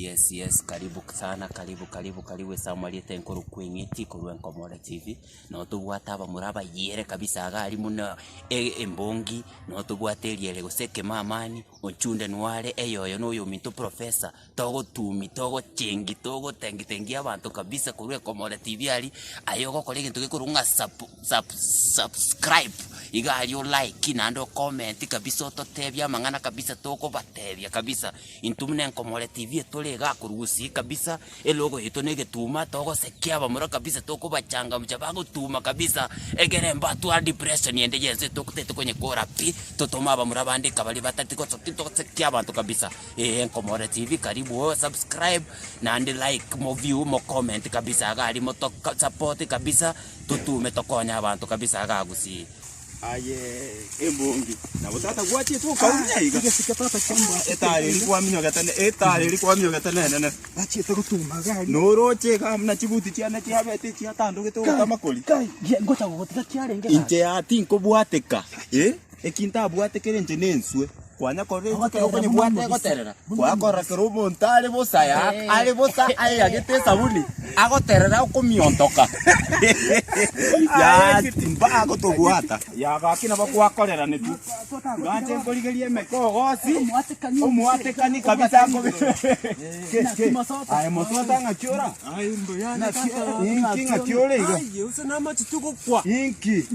Yes yes karibu sana karibu karibu karibu ase amarieta enkorokwa eng'iti korwa Enkomore TV, nabo tobwate abamura abayiere kabisa iga aria buna embongi, nabo tobwate eriere gose ekemamani, ochunde nware eyoyo na oyominto professor, togotumi togochengi togotengi tengi abanto kabisa korwa Ekomore TV aria, aye ogokora egento gekorwa ng'a sub sub subscribe, iga aria o like naende o comment kabisa ototebie amang'ana kabisa tokobatebia kabisa. Intwe buna Enkomore TV etore igaa korwa gusii kabisa, elogo yaito na egetuma, togosekia abamura kabisa tokobachangamcha bagotuma kabisa, egere mbatware depression ende yense totagete konyekora pi, totome abamura bande eka baria batagete gosokia togosekia abanto kabisa. Eeh Enkomore TV karibu o subscribe, naende like mo view mo comment kabisa iga aria moto support kabisa, totume tokonye abanto kabisa igaa gusii. Aye embongi, nabo tata gwachiete okaumia iga. Egesike tata kiamba. Etari eri kwaminyogete ne etari eri kwaminyogete nenene. Bachiete gotuma iga aria. Noroche iga buna chibuti chiane chiabete chiatandogete ogotama koria. Kai, kai, ngocha gogotiga kiarenge gaki. Inche aa tinkobwateka, eh, eki ntabwatekere inche nenswe. Kwanya korora ense ekero Ogoterera buna okonyebwata omobisa. egoterera, Buna kwanya korora omobisa. kero omonto are bosa ya are bosa aeyagete esabuni, agoterera okomiontoka yaa mbagotobwata. Yaa gaki nabo gwakoreranetwe, tiga nche nkorigerie emekogosi, omwatekani kabisa akobe ke ke aye mosota ng'aki ora? Inki ng'aki ore iga? Inki?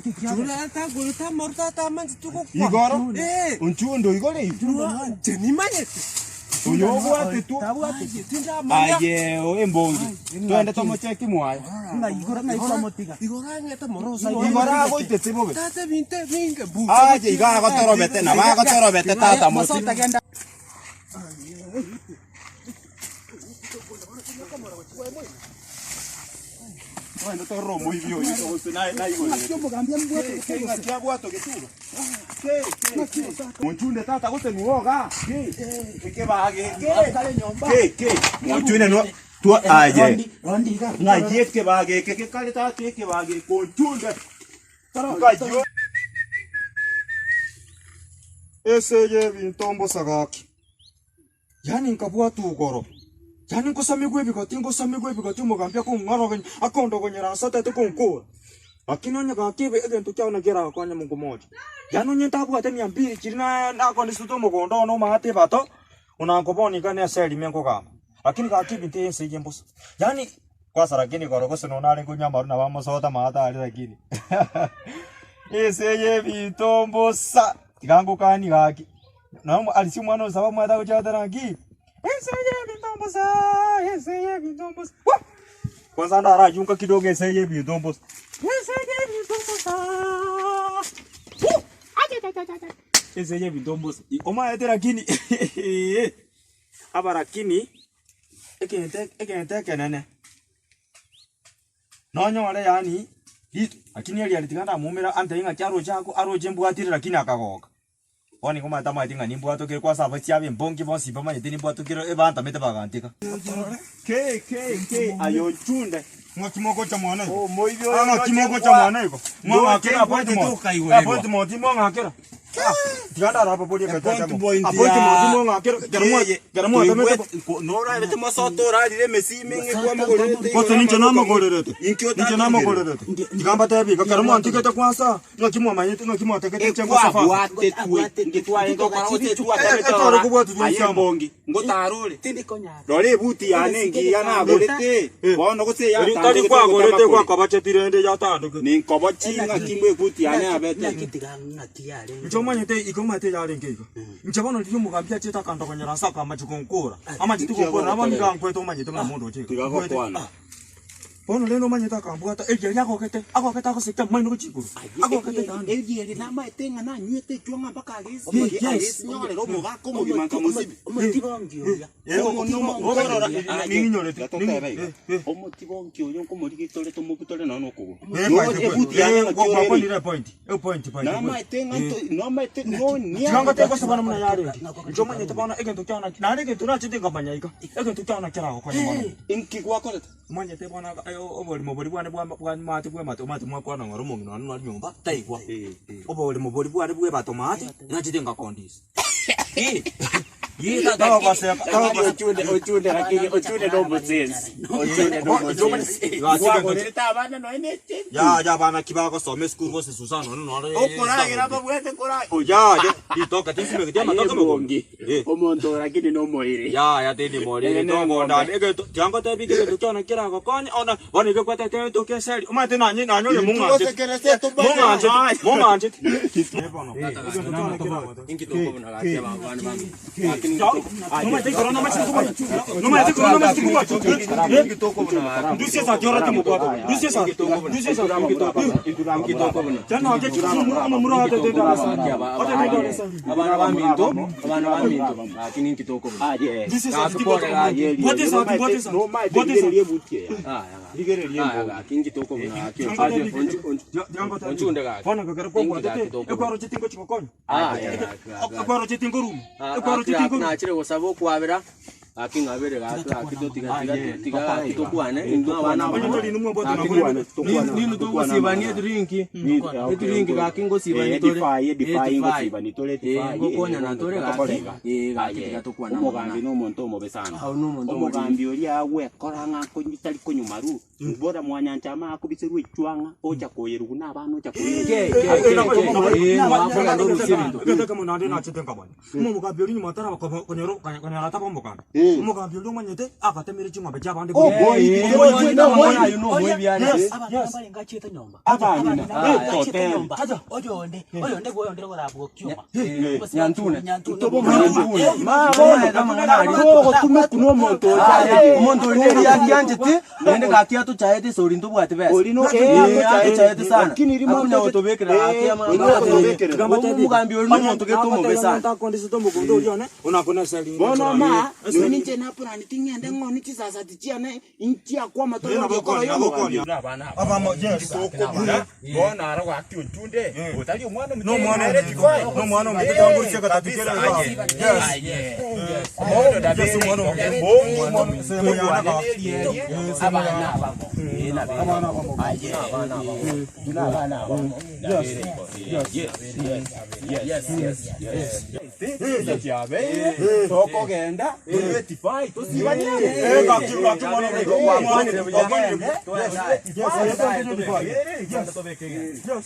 Igoro, onchunde oigore igo. Oyo obwatetwe aye embongi, twende tomocheki mwaye. Igoro agoitete bobe. Aye iga agotorobete nabo agotorobete tata mosi. Twende torore omoibi oyo gose naye naigorete. Ke ng'aki abwate ogetuba? Ke ke ke. Monchunde tata gose nigo igaa? Ke ekebage eke. Ke ke. Monchunde no twa aye. Ng'ai ekebage eke gekare tata ekebage eke onchunde. Ng'ai Ase ey'ebinto mbosa gaki. Yaani nkabwatwa igoro, yaani ngosamigwe ebigoti, ngosamigwe ebigoti omogambi akong'orogenya, akondogonyera ase atagete konkora. Lakini onye gaki ebe egento kiao naki eragokonye mongo mocha. Yaani onye ntabwate mia mbili chiria na nakondesete omogondo one omanyete ebato, onango bono iga nese erime nkogamba. Lakini gaki ebinto ense eye mbosa. Yaani kwanza lakini igoro gose nonya nare konywa amarwa nabo amosote amato aria lakini ense eye ebinto mbosa, tiga ngokanie gaki. Naende aria omwana o Sababu omanyete agochia gotera ng'a ki, ense eye ebinto mbosa, ense eye ebinto mbosa, woo! Kwanza ndarayunga kidogo ense eye ebinto mbosa, ense eye ebinto mbosa, woo! Achachachachacha, ense eye ebinto mbosa, omanyete lakini aba lakini, egento egento ekenene. Nonyore yaani ri lakini eria tiga ndamoumera antebie ng'aki aroche ako aroche mbwatire lakini akagoka. Bono nigo omanyete amaete ng'a nimbwatokire kwanza abaisia abe embongi bonsi mbamanyete nimbwatokire ebantamete bagantiga. Ke ke ke aye onchunde. Ng'aki mogocha mwane igo? Omoibi Ah, oyo ng'aki mogocha mwane igo? Mwang'akera appointment. Appointment mwang'akera. Ah, tiga ndarababorie egento ekemo. Appointment mwang'akera ekero mwa ekero mwatomete Norarete mosoto orarire emesimi ng'e kwamogorerete Gose ninche namogorerete. Inki Ninche namogorerete. Tiga mbatebie iga, ekero mwantigete kwansa, ng'aki mwamanyete ng'aki mwatagete inche ngosafa. Ekwabwatetwe ngetwarenge gokora gose etwatamete Etware rora kobwatwa aye inse amo. embongi ngotara ore rora ebuti yane engiya nagorete bono gose Eri tari eyatandogete kwagorete ogotama kore gwakobacheti rende yatandogete. ninkobochi ng'aki mbwe ebuti yane yabete Inche omanyete iga omanyete yarenge iga. Inche bono riria omogambi achete akandogonyera ase akamachi gonkora, amacheti Inki gonkora nabo nigo agokorera? ankwete omanyete buna monto oche iga. Tiga Nkwete. gokwana. Ah. Bono rende omanyete akambwata, eria riria agogete, agogete agoseka amaino gochia igoro, agogete yaani. Eria eri namaete ng'a nanywete echwang'a mpaka agesi Yes. agesinyorera omogaka omogima nkamosibi. Omotibongi oria. Ning'inyorete, Totebe iga. eh, eh. Omotibongi oyo nkomorigia tore tomobutore nonya na okogoro. Eh, Nonya point, ebuti yane eh, ng'aki ore gwakwanire epoint, epoint by the way. Namaete ng'a nto- namaete nonya Tiga ngotebi gose bono buna yarenge. Inche omanyete bono egento kiao naki, naende egento nachete nkamanya iga, egento kiao naki keragokonye mono. Inki gwakorete? Omanyete bono aga oborimo boria bwane bwa bwamaate bw'emato omanyete mwakwana ng'a ore omong'ina one nore nyomba, taigwa. Oborimo boria bwane bw'ebato maate, nachete ngakondisa. Togoseka, Lakini ochunde ochunde lakini ochunde no omosensi. Ochunde no omosensi. Kwagorerete abana nonya ne echenti. Ya ya abana ki bagosoma esukuru gose Susana one nore Okoragera babwate koragera. Ya ya ritoke tinsimegeti amatoke mogondo. Omonge. Omonto oyo lakini nomoiri. Yaya tindi moriri Ere togonda neng'ombe. egento tiangotebi egento kiane keragokonye ona bono iga kwatete egento kia eseri omanyete nanye nanyore mong'anchete mong'anchete mong'anchete nomanyete korwa nomanyete kobwata ndusia esati orete mobwato ndusia esati ndusia esati Abana baminto, abana baminto, lakini inki tokobuna. Aya gaki inki tokobuna gaki onchunde gaki. Bono ekero kwabwatete ekwarocheti ngochi gokonya Aya gaki gaki. ekwarocheti nkoruma ekwarocheti nkoruma Nachire gosaba okwabera gaki ng'abere gaki gaki totiga tiga tiga gaki tokwane intwe abana ninu togosibania etirinki etirinki gaki ngosibani tore ngokonyana tore gaki gaki tiga tokwana Omogambi na omonto omobe sana. Au nomonto omobe. Omogambi oria agwekora ng'a akonywa tari konywa maru. Bora mwanyanchama akobiserwa echwang'a ocha koyerwa buna abana ocha koyerwa. Naende nachete nkabana omogambi oria nyuma ataraba konyora ataba omogambi omogambi oria omanyete agatemire ching'ombe chia abande Abana barenge achete nyomba. Abana, Abana achete eh, nyomba. Oyonde, oyonde gwoyondere gorabwo kioma. Nyantune. Nyantune. Omonto oria neri akianchete naende gaki atochaete ase oria ntobwate besa atochaete sana akonya gotobekera gaki omogambi oria nomonto gete omobe sana Akondisete omogondo oria one onakoneseri Bono ma, nonye ninche naplaneti ng'ende ng'oni chisasati chiane inchiakwama togokora yomogambi. abamo yes Bono aro gaki ochunde otari omwana nomwana nomwana omonto tangurusia gatatu kere yes yes omwana omonto semo yana Abana abamo. Tokogenda tonywe tifai tosibanie Eh, gaki gaki mwana yes yes yes.